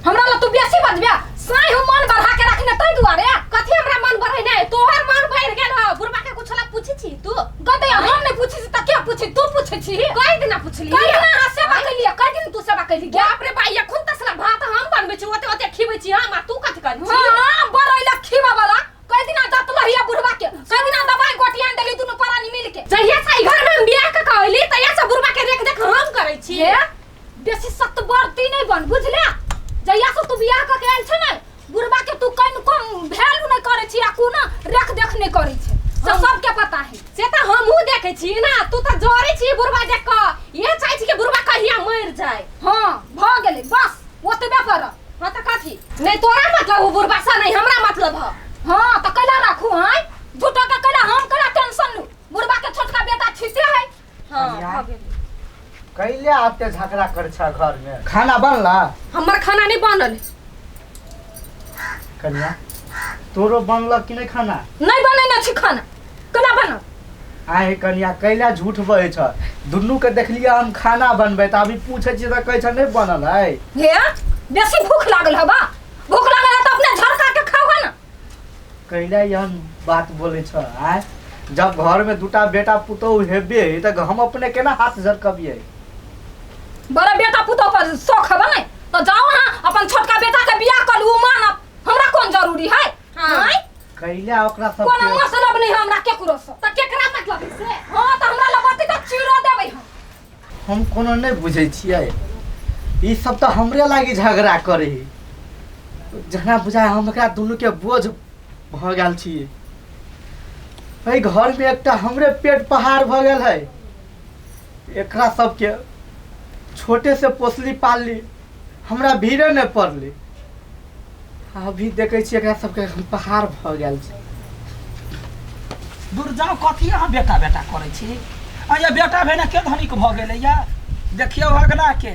हमरा ला तू बेसी बजबे साई हम मन बढ़ा के रखने तै दुआरे। कथी हमरा मन बढ़े नै? तोहर मन बढ़ गेल ह। बुढ़बा के कुछ ला पूछी छी तू? गदे हम नहीं पूछी छी त के पूछी? तू पूछे छी। कई दिना पूछली? कई दिना अहाँ सेवा कैलिए? कई दिन तू सेवा कैली? बाप रे बा, एखन तसला भात हम बनबै छी, ओते ओते खिबै छी हम, आ तू कथी करै छी? हां, बड़ैला खिबा वाला कई दिना दतलहिया बुढ़बा के, कई दिना दवाई गोटी आन देली दुनू प्राणी मिल के। जहिया से ई घर में हम बियाह क के अइली तहिया से बुढ़बा के रेख देख हम करै छी। हे, बेसी सतबरती नहीं बन, बुझले? जहिया से तू बियाह क के आयल छै ने, बुढ़बा के तू कन कम वैल्यू नहीं करै छी आ कोनो रेख देख नहीं करै छै, से सबके पता है। से तऽ हमहूँ देखै छी ना, तू तऽ जरै छी बुढ़बा देख कऽ, इहे चाहै छी कि बुढ़बा कहिया मरि जाय। हाँ, भऽ गेलै, बस ओतबे पर। हाँ तऽ कथी नहीं तोरा मतलब हो बुढ़बा से, नहीं हमरा मतलब हो। हाँ तऽ कैला राखू आँय झूठो के, कैला हम कैला टेंशन लू? बुढ़बा के छोटका बेटा छिते है। हाँ, कनिया। भऽ गेलै। कैले आते झगड़ा कर छ घर में? खाना बनला? हमर खाना नहीं बनल। कनिया, तोरो बनल कि नहीं खाना? नहीं बनेने छी खाना, केना बनल? आए कनिया, कैला झूठ बजै छ? दुनू के देखलियै हम खाना बनबै, तऽ अभी पूछै छियै तऽ कहै छ नहि बनल है। हे, बेसी भूख लागल हबा? भूख लागल है तऽ अपने झरका के खाओ ना। कैला एहन बात बोलै छ आय? जब घर में दूटा बेटा पुतोहु हेबे तऽ हम अपने केना हाथ झरकबियै? बड़ा बेटा पुतोह पर शौक हबा नहीं तो जाओ अहाँ अपन छोटका बेटा के बियाह कर लू, मानब हमरा कोन जरूरी है? हाँ। आँय? कैला ओकरा कोनो सबके मतलब नहीं हमरा केकरो से। तऽ केकरा मतलब है से? हाँ तऽ हमरा लगती तऽ चीरो देबै हम। हम कोनो नहि बुझै छियै, ई सब तऽ हमरे लागी झगड़ा करे है, जेना बुझाय हम एकरा दुनू के बोझ भऽ गेल छी। एहि घर में एकटा हमरे पेट पहाड़ भऽ गेल है। एकरा सबके छोटे से पोसली पालली, हमरा भीड़े नहि पड़ली, अभी देखै छियै एकरा सबके हम पहाड़ भऽ गेल छै। दूर जाउ, कथी अहाँ बेटा बेटा करै छी? आ ये बेटा भेने के धनिक भऽ गेलैया? देखियौ अगनाके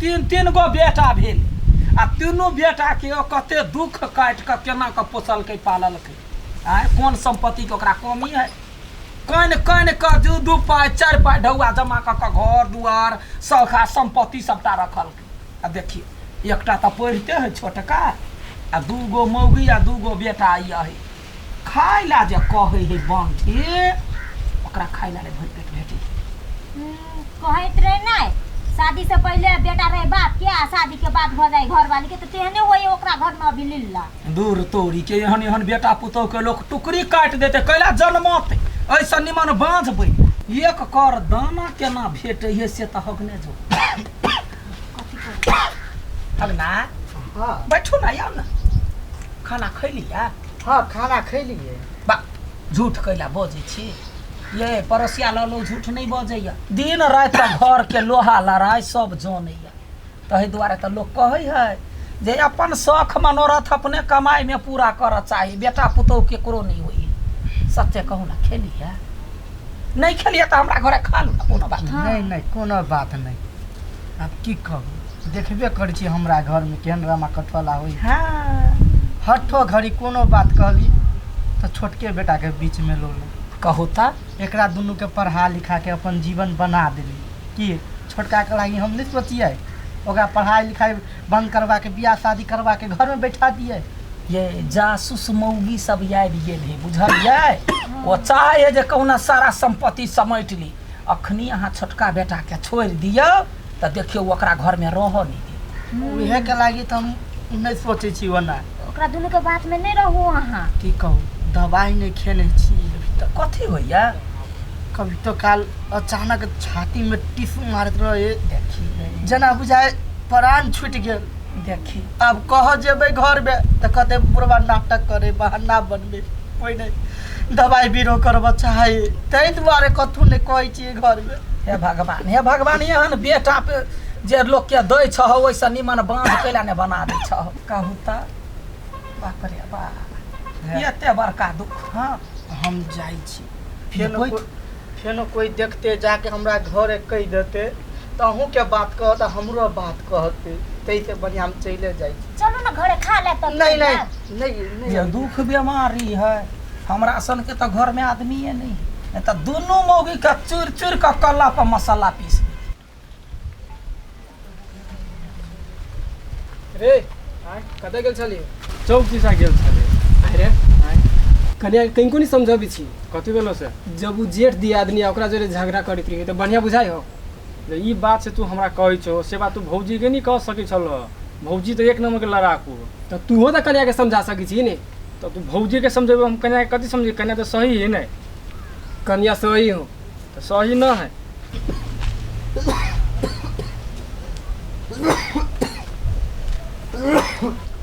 तीन तीन गो बेटा भेल आ तीनू बेटाके ओ कते दुख काटि कऽ केना कऽ पोसलकै पाललकै। आँय, कोन सम्पत्तिके ओकरा कमी है? कानि कानि कऽ दू दू पाइ चारि पाइ ढौआ जमा कऽ कऽ घर दुआर सौखा सम्पत्ति सबटा रखलकै। आ देखियौ एकटा तऽ पढ़िते है छोटका, आ दू गो मौगी आ दू गो बेटा यही खाय ला जे कहै है बंठी, ओकरा खाय ला नहि भरि पेट भेटै। कहैत रहे नहीं शादी से पहले बेटा रहे बाप के आ शादी के बाद भऽ जाए घर वाली के, तो तेहने होई ओकरा घर में अभी लीला। दूर तोरी के, एहन एहन बेटा पुतोह के लोक टुकड़ी काटि देते, कैला जनमत? ऐसा निमन बाँझ बनि एक कर दाना केना भेटै है से तऽ हगने जो। हगना। हाँ। बैठू ना, आउ ना, खाना खैलियै? हाँ, खाना खैलियै। बा, झूठ कैला बजै छी ये? पड़ोसिया लऽ लोग झूठ नहि बजैया, दिन राति तऽ घरके लोहा लड़ाइ सब जनैया। ताहि दुआरे तऽ लोक कहै है जे अपन शौख मनोरथ अपने कमाइमे पूरा करऽ चाही, बेटा पुतोहु केकरो नहि होइ। सत्य कहू ना, खेलियै नहि खेलियै तऽ हमरा घरे खा लू ना, कोनो बात नहि। नहि नहि, कोनो बात नहि। आब की कहू, देखबे करै छी हमरा घरमे केहन रमा कठोला होइ। हाँ। हठो घड़ी कोनो बात कहली तऽ छोटके बेटाके बीचमे लोले। कहू तऽ। एकरा दुनूके पढ़ा लिखाके अपन जीवन बना देली, की छोटकाके लागि हम नहि सोचियै? ओकरा पढ़ाइ लिखाइ बंद करबाके बियाह शादी करबाके घरमे बैठा दियै? ये जासूस मौगी सब आबि गेल है, बुझलियै? ओ चाहे है जे कहुना सारा सम्पत्ति समेट ली। अखनी अहाँ छोटका बेटाके छोड़ि दियौ तऽ देखियौ ओकरा घरमे रहऽ नहि देत। उहेके लागि तऽ हम नहि सोचै छी ओना। ओकरा दुनू के बात में नहीं रहू अहाँ। की कहू, दवाइ नहि खेने छी अभी तक। कथी होइया? कभी तो काल अचानक छातीमे टिस मारैत रहे। देखी, जेना बुझाय प्राण छूटि गेल। देखी, आब कह जेबै घरमे तऽ कहतै बुढ़बा नाटक करे, बहाना बनबै, कोइ नहि दवाइ बीरो करबऽ चाहै, ताहि दुआरे कथू नहि कहै छियै घरमे। हे भगवान, हे भगवान, एहन बेटा पे जे लोकके दै छह ओहिसँ निमन बाँध कैला ने बना दै छह? कहू तऽ, बाप रे बाप, एते बड़का दुख। हाँ, हम जाइ छी, फेनो बैठ। फेनो कोइ देखते जाके हमरा घरे कहि देते तऽ अहूँके बात कहत आ हमरो बात कहते, ताहिसँ बढ़िआँ हम चलिए जाइ छी। चलू ना घरे खा ले तब। नहीं नहीं नहीं नहीं। जे दुख बीमारी है, हमरा सन के तऽ घर में आदमीए नहीं है, तऽ दुनू मौगी के चुरि चुरि कऽ कल्ला पर मसाला पीस। रे कतऽ गेल छलियै? चौक दिशा गेल छलियै। अरे कनिया कनिको नहि समझबै छी। कथी भेलो से? जब उ जेठ दियादनी आ ओकरा जोरे झगड़ा करैत रहियै तऽ बढ़िआँ बुझाइ हो? जे ई बात से तू हमरा कहै छहो से बात तू भौजीके नहि कह सकै छलहो। भौजी तऽ एक नम्बरके लड़ाकू हो। तऽ तूहो तऽ कनियाके समझा सकै छी ने। तऽ तू भौजीके समझेबै, हम कनियाके कथी समझेबै? कनिया तऽ सही है ने। कनिया सही हो। तऽ सही न है।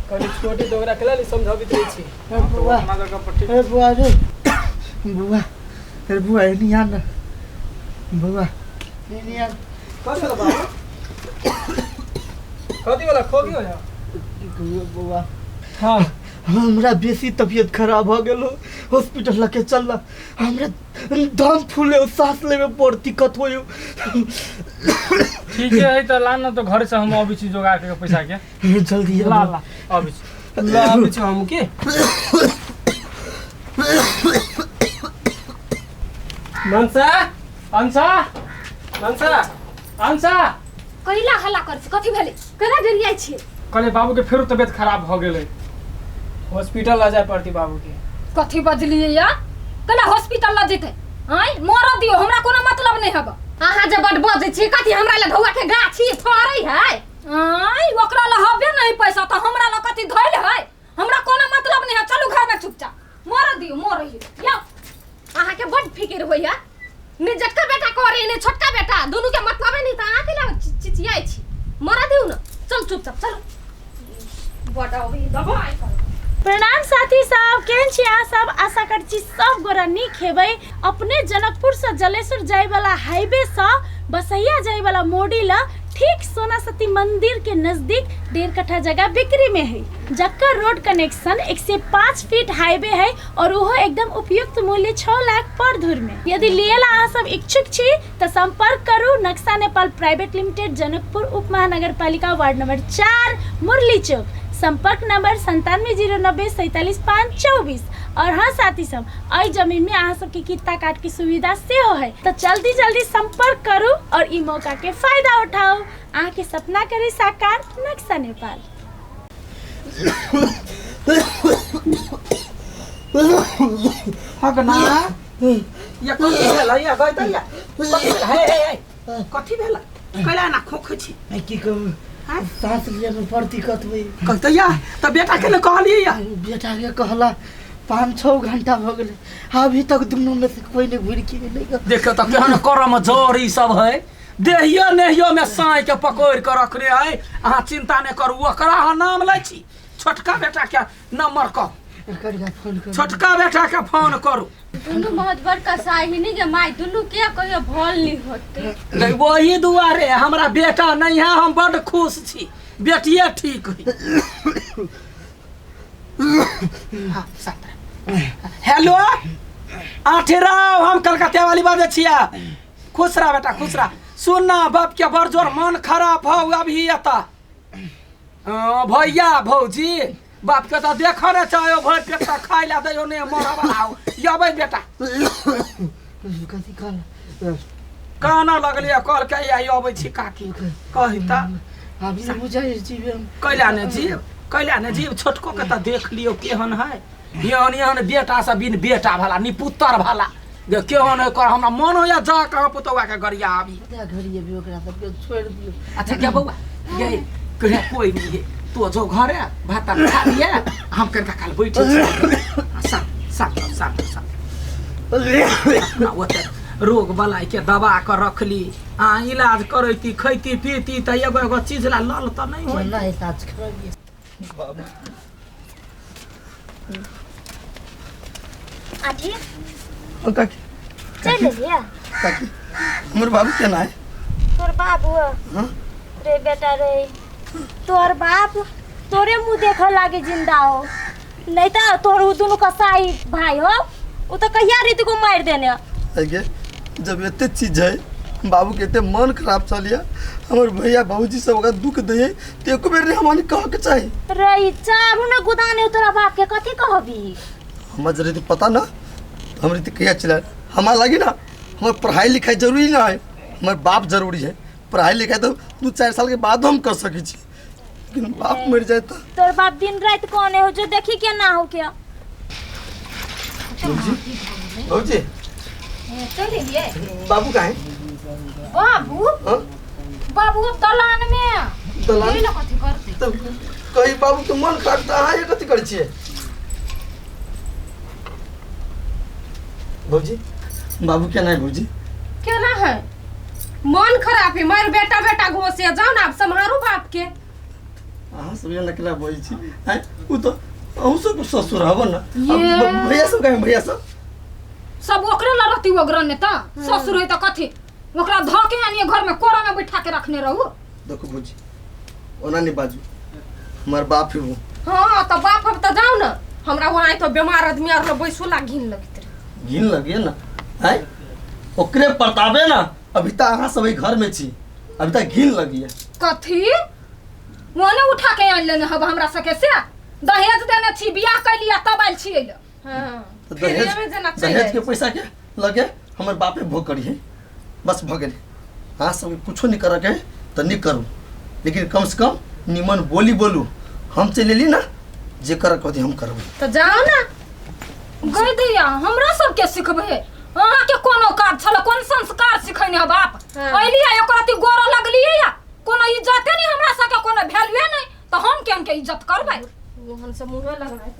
कनि छोटे तऽ ओकरा केला नहि समझबैत रहै छी। ए बौआ, अपना जगह पर ठीक। ए बौआ रे, बौआ, ए बौआ, एनी आ न बौआ, एनी आ। कथी वाला बाबू? कथी वाला खोगी हो जा? बौआ, हाँ, हमरा बेसी तबियत खराब भऽ गेल हो, हॉस्पिटल लके चल ना। हमरा दम फूले हो, सांस लेवे बड़ दिक्कत होयो। ठीके है तऽ ला न तऽ घरसँ हम अबै छी जोगाड़ के पैसा के। जल्दी ला आबू। ला अबै छी। ल आबै छी हम के। मनसा, अंशा, मनसा, अंशा। कैला हल्ला करै छी? कथी भेलै? केना गरियाइ छी? कहलियै बाबूके फेरो तबियत खराब भऽ गेलै। हॉस्पिटल लऽ जाय पड़ती बाबूके। कथी बजलियै या? केना हॉस्पिटल लऽ जेतै? आँय, मरऽ दियौ, हमरा कोनो मतलब नहि हबऽ। अहाँ जे बड बजै छी, कथी हमरा लए ढौआ के गाछी फड़ै है? आँय, ओकरा लए हबे नहि पैसा तऽ हमरा लए कथी धैल है? हमरा कोनो मतलब नहि है, चलू घरमे चुपचाप। मरऽ दियौ, मरऽ यौ। अहाँके बड फिकिर होइया ने, जेटका बेटा करे ने छोटका बेटा, दुनू के मतलबे नहीं तऽ अहाँ केना चिचियाइ छी? मरऽ दियौ ने, चल चुपचाप चल। बड अबै दबाइ करू। प्रणाम साथी सब, केहन छी अहाँ सब? आशा करै छी सब गोरा नीक हेबै। अपने जनकपुर से जलेश्वर जाय वाला हाईवे से बसैया जाय वाला मोड़ी ला ठीक सोनासती मंदिर के नजदीक 1.5 कट्ठा जगह बिक्री में है, जकर रोड कनेक्शन 105 फीट हाईवे है और वो एकदम उपयुक्त मूल्य 6 लाख पर धुर में। यदि लिए ला अहाँ सब इच्छुक छी तो संपर्क करू नक्शा नेपाल प्राइवेट लिमिटेड, जनकपुर उप महानगरपालिका, वार्ड नंबर 4, मुरली चौक। संपर्क नंबर 97090475 24। और हाँ साथी सब, एहि जमीन में अहाँ सबके कित्ता काट के सुविधा सेहो है, तो जल्दी जल्दी संपर्क करू और ई मौका के फायदा उठाओ। अहाँ के सपना करे साकार नक्शा नेपाल। हक ना या कथी भेल या गई त या कथी भेल? हे हे हे, कथी भेल? कैला ना खोखै छी? मैं की कहूँ, सांस लिये में बड़ दिक्कत हुई। कहते या त बेटा के ने कहलियै या? बेटा के कहला 5-6 घंटा भऽ गेलै, अभी तक दुनू में से कोई नहीं घुरि के एलै। देखियौ तऽ केहन करम जड़ ई सब है, देहियो नेहियो में साँइ के पकड़ि के रखने है। अहाँ चिंता नहि करू, ओकरा अहाँ नाम लै छी। छोटका बेटा के नंबर कहू। करिया फोन कर। छोटका बेटा के फोन करू। दुनू बहुत बड़का साहिनी के माय, दुनू के कहियो भल नहीं होते। गई वही दुआरे हमरा बेटा नहीं है, हम बड खुश छी, बेटिए ठीक है। हाँ, सात। हेलो आठेराव, हम कलकत्ता वाली बाजै छियै। खुश रह बेटा, खुश रह। सुन ना, बाप के बड़ जोर मन खराब हौ अभी एतऽ। भैया भौजी बाप के तऽ देखऽ ने चाहे, भरि पेट तऽ खाइ लए दैयौ ने, मरऽ वाला हौ। अबै बेटा। कथी कहल? कानऽ लगलियै, कहलकै आइ अबै छी काकी। कही तऽ अभी बुझै छी हम। कैला ने जीव, कैला ने जीव। छोटको के तऽ देख लियौ केहन है। एहन एहन बेटा सब बिन बेटा भला निपुत्तर भला जे केहन है कर। हमरा मन होइया जा कहाँ पुतौआ के गरिया आबी। कते घड़ी अभी ओकरा सबके छोड़ि दियौ। अच्छा क्या बौआ, ये कहे कोई नहीं है, तो जो घर है भात तात खा लिए, हम कनिका काल बैठे छी। शांत शांत शांत शांत। अपना ओते रोग बलाई के दबा के रखली आ इलाज करैती खैती पीती तऽ एगो एगो चीज ला लल तऽ नहि होई। केना इलाज करबियै? आजी। ओ काकी। चलि एलियै? काकी, हमर बाबू केना है? तोर बाबू? हाँ? रे बेटा रे, तोर बाप तोरे मुँह देखऽ लागे जिंदा हो, नहीं तो तोर उ दुनू कसाई भाई हो, उ तो कहिया रीत को मार देने। आगे जब एते चीज है, बाबू के एते मन खराब चलिया, हमर भैया बाबूजी सब ओकरा दुख दैए तऽ एको बेर नहीं हमारे कह के चाही। रे चारू ने गुदाने तोरा बाप के कथी कहबी? हमरा जरे तो पता ना हमरे तो कहिया चला हमारा लगी ना। हमार पढ़ाई लिखाई जरूरी ना है, हमार बाप जरूरी है। पढ़ाई लिखाई तो 2-4 साल के बाद हम कर सकी छी। लेकिन बाप मर जाए तो तोर बाप दिन रात कोने हो जो देखी के ना हो के। भौजी भौजी चल एलियै। बाबू कहाँ है? बाबू हाँ? बाबू दलान में। दलान? ये कथी करते? तो कहीं बाबू के मन खराब तो अहाँ ये कथी करै छियै? भौजी बाबू केना है भौजी? केना है मन खराब है मार बेटा बेटा घोसे जाओ ना, अब सम्हारू बाप के। अहाँ सब ये नकला बोलै छी हैं? उ तो अहूँ सब ससुर हबो ना। ये। भैया सब कहाँ है? भैया सब सब ओकरे ला रहती ओगरन ने त ससुर है त कथी ओकरा धऽ के आनिए घर में कोरा में बैठा के रखने रहू। देखो भौजी ओना नहीं बाजू, हमार बाप ही वो। हाँ तो बाप अब तो जाओ ना, हमरा वहाँ तो बीमार आदमी और बैसो ला घिन लगत रहे। घिन लगे ना हैं? ओकरे परताबे ना, अभी तक अहाँ सब घर में छी, अभी तक घिन लगी है। कथी मोने उठा के आन लेने हब हमरा सके से दहेज देने छी, बियाह कैलिया तब आयल छी अइले। हाँ तो दहेज दहेज दहेज के पैसा के लगे हमर बापे भोग करी है, बस भ गेलै। अहाँ सब कुछो नहीं करके है तो नहीं करू, लेकिन कम से कम निमन बोली बोलू। हम चलि एली ना, जे कर कहती हम करबै। तो जाओ ना गई दैया हमरा सबके सिखबै अहाँ के कोनो काज छल, कोन संस्कार सिखैने ह बाप? अइलियै ओकरा अति गोर लगलियै या कोनो इज्जते नहीं हमरा सबके, कोनो वैल्यूए नहीं, तो हम केहन के इज्जत करबै? हम सब मुँहे लगना।